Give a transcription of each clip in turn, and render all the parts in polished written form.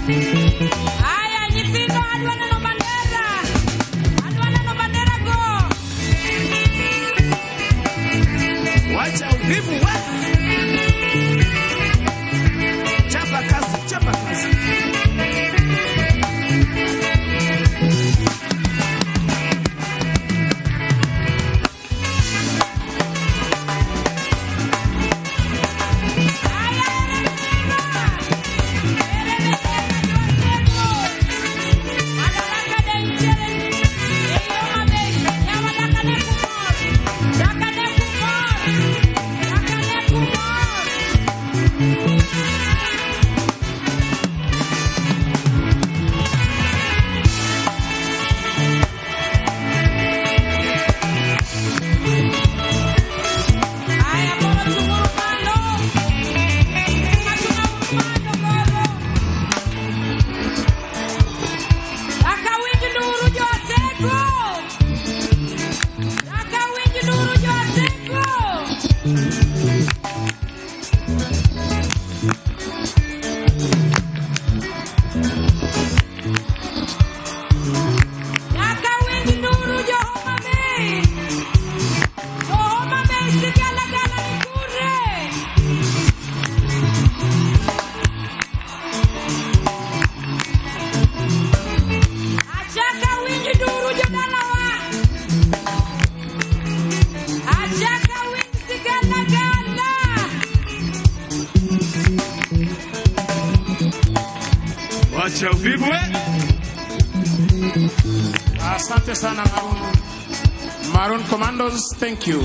Aya nyithindo adwa neno bandera. Adwa neno bandera go. Wacha uvivu we. Chapa kazi, chapa kazi. Aya ere bendera. Ere bendera jowasego. Madaraka de nitiere ei Homa Bay. Yawa dakane kumor. Dakane kumor. Dakane kumor. Aya koro chunguru malo. Achunga malo koro. Akawinj nduru jowasego. Akawinj nduru jowasego. Akawinj nduru jo Homa Bay. Jo Homa Bay sigalagala ni kure. Achaka winj nduru jodalawa. Achaka winj sigalagala. Wacha uvivu we. Asante sana Maroon. Maroon Commandos, thank you.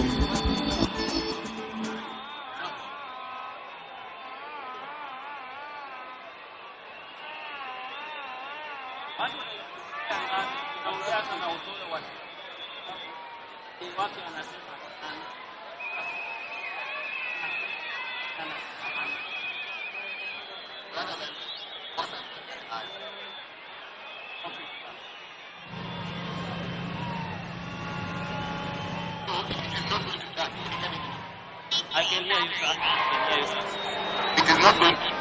I can hear you, sir. I can hear you, sir. It is not going to.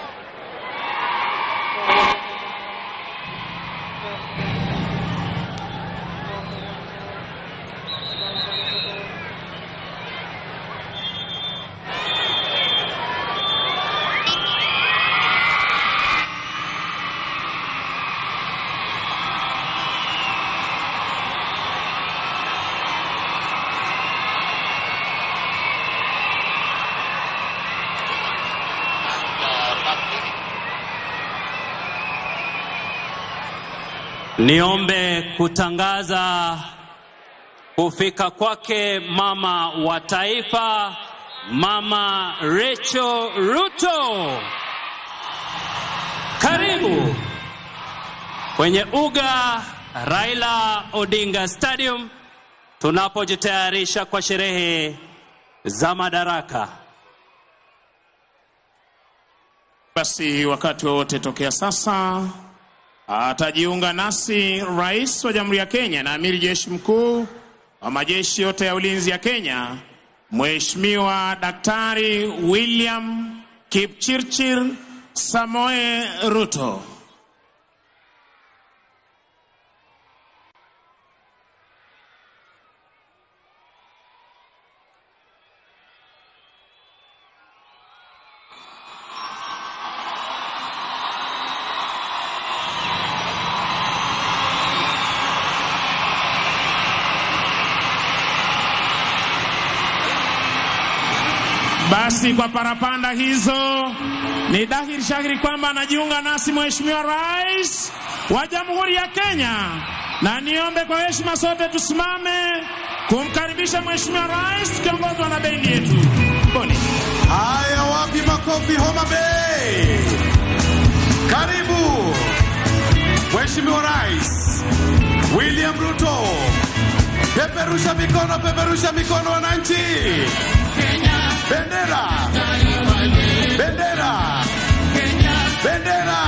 Niombe kutangaza kufika kwake mama wa taifa, Mama Rachel Ruto. Karibu kwenye uga Raila Odinga Stadium tunapojitayarisha kwa sherehe za Madaraka. Basi wakati wowote tokea sasa atajiunga nasi Rais wa Jamhuri ya Kenya na Amiri Jeshi Mkuu wa majeshi yote ya ulinzi ya Kenya, Mheshimiwa Daktari William Kipchirchir Samoei Ruto. Basi kwa parapanda hizo ni dhahiri shahiri kwamba anajiunga nasi Mheshimiwa Rais wa Jamhuri ya Kenya, na niombe kwa heshima sote tusimame kumkaribisha Mheshimiwa Rais tukiongozwa na bendi yetu. Boni. Haya, wapi makofi Homa Bay? Karibu Mheshimiwa Rais William Ruto. Peperusha mikono, peperusha mikono wananchi. Bendera, bendera, bendera.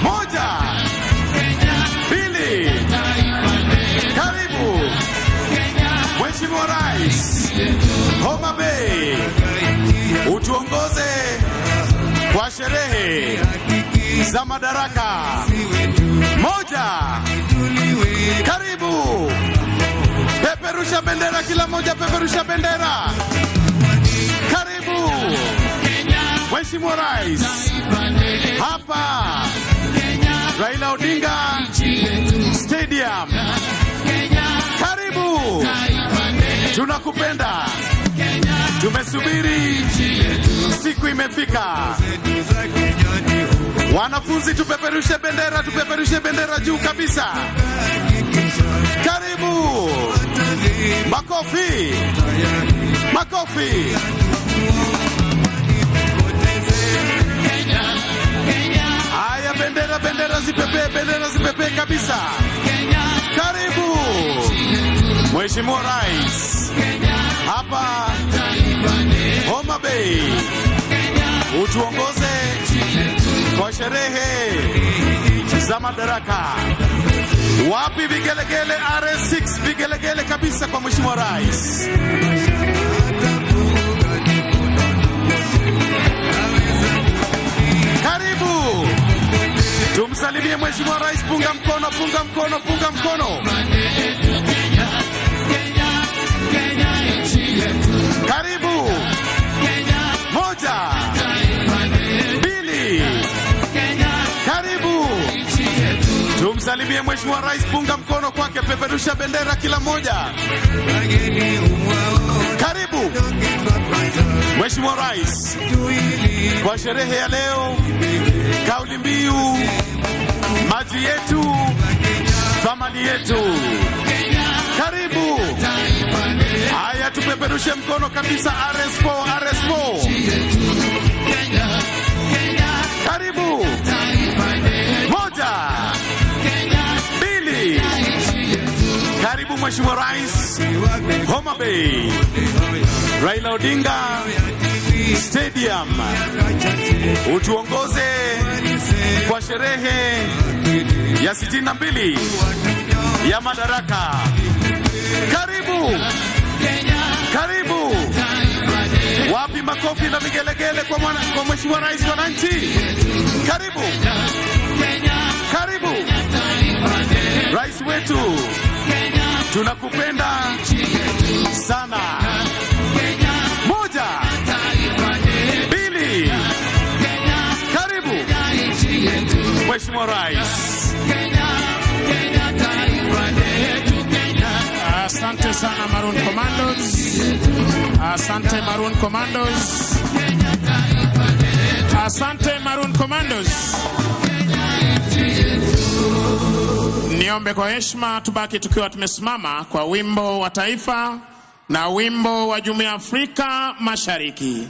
Moja, mbili. Karibu Mheshimiwa Rais Homa Bay, utuongoze kwa sherehe za madaraka. Moja, karibu. Peperusha bendera, kila moja peperusha bendera. Karibu Mheshimiwa Rais hapa Raila Odinga Stadium. Karibu, tunakupenda, tumesubiri, siku imefika. Wanafunzi, tupeperushe bendera, tupeperushe bendera juu kabisa. Karibu, makofi, makofi. Haya, bendera, bendera zipepee, bendera zipepee kabisa. Karibu Mheshimiwa Rais hapa Homa Bay, utuongoze kwa sherehe za madaraka. Wapi vigelegele? RS6 vigelegele kabisa kwa Mheshimiwa Rais. Karibu tumsalimie Mheshimiwa Rais, punga mkono, punga mkono, punga mkono. Karibu. Moja, mbili, karibu. Tumsalimie Mheshimiwa Rais, punga mkono kwake, peperusha bendera kila moja. Karibu Mheshimiwa Rais kwa sherehe ya leo, kauli mbiu maji yetu, thamani yetu. Karibu. Haya, tupeperushe mkono kabisa. RS4, RS4. Karibu. Moja, mbili. Karibu Mheshimiwa Rais, Homa Bay, Raila Odinga Stadium, utuongoze kwa sherehe ya 62 ya madaraka. Karibu, karibu. Wapi makofi na vigelegele kwa kwa Mheshimiwa Rais wananchi? Karibu, karibu Rais wetu, tunakupenda sana. Moja, mbili, karibu Mheshimiwa Rais. Asante sana Maroon Commandos. Asante Maroon Commandos. Asante Maroon Commandos. Niombe kwa heshima tubaki tukiwa tumesimama kwa wimbo wa taifa na wimbo wa Jumuiya ya Afrika Mashariki.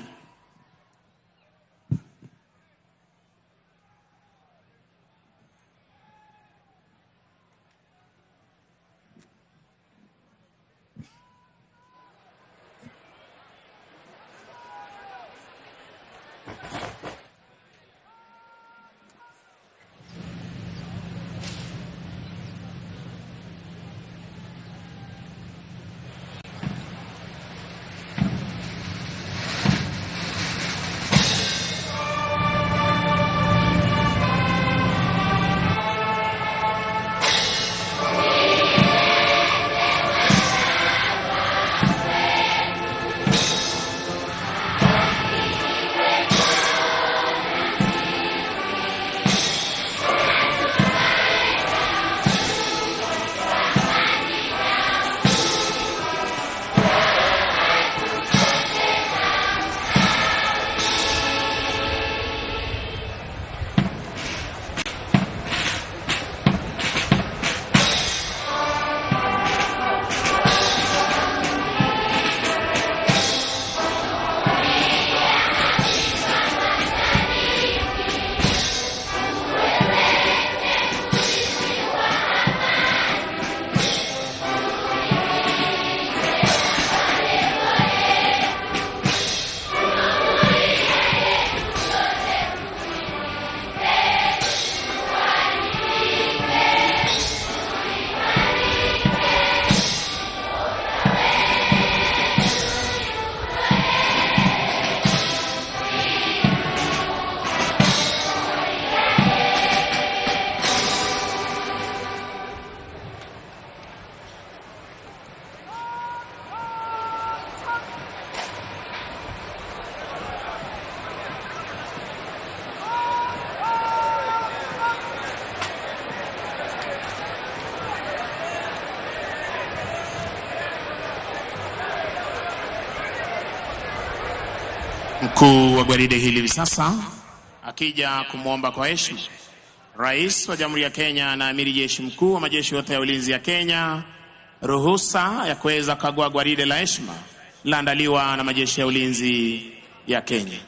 Mkuu wa gwaride hili hivi sasa akija kumwomba kwa heshima Rais wa Jamhuri ya Kenya na Amiri Jeshi Mkuu wa majeshi yote ya ulinzi ya Kenya ruhusa ya kuweza kukagua gwaride la heshima laandaliwa na majeshi ya ulinzi ya Kenya.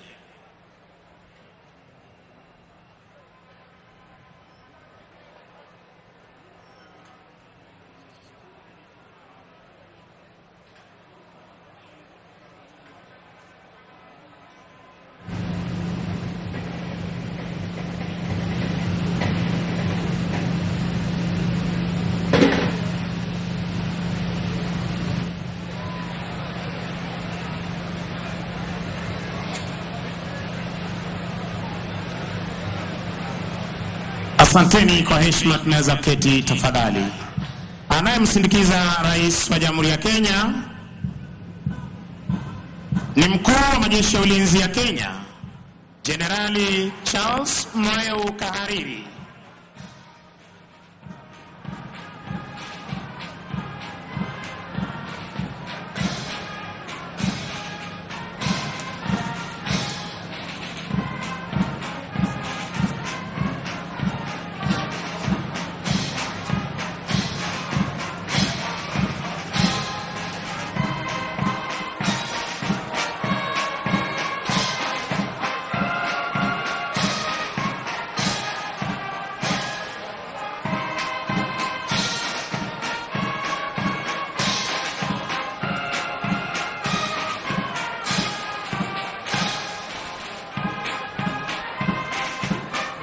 Asanteni kwa heshima, tunaweza keti tafadhali. Anayemsindikiza Rais wa Jamhuri ya Kenya ni mkuu wa majeshi ya ulinzi ya Kenya, Jenerali Charles Mweu Kahariri.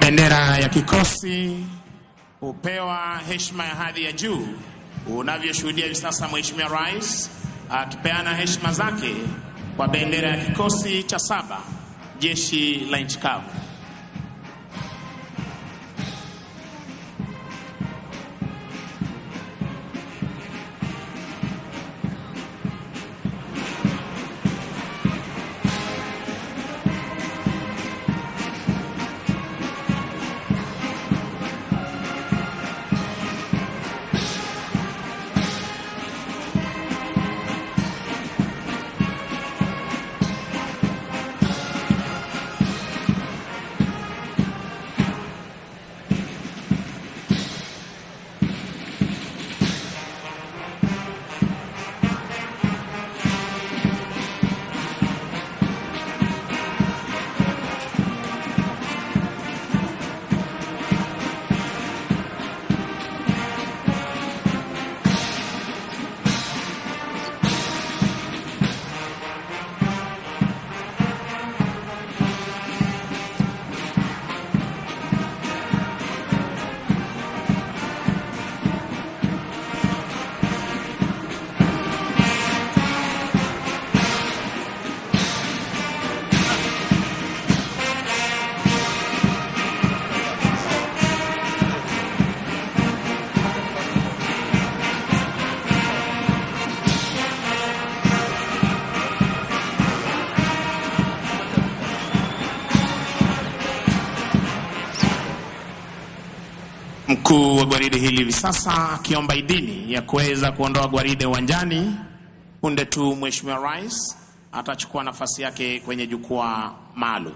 Bendera ya kikosi hupewa heshima ya hadhi ya juu unavyoshuhudia hivi sasa, Mheshimiwa Rais akipeana heshima zake kwa bendera ya kikosi cha 7 jeshi la nchi kavu. Mkuu wa gwaride hili hivi sasa akiomba idhini ya kuweza kuondoa gwaride uwanjani. Punde tu Mheshimiwa Rais atachukua nafasi yake kwenye jukwaa maalum.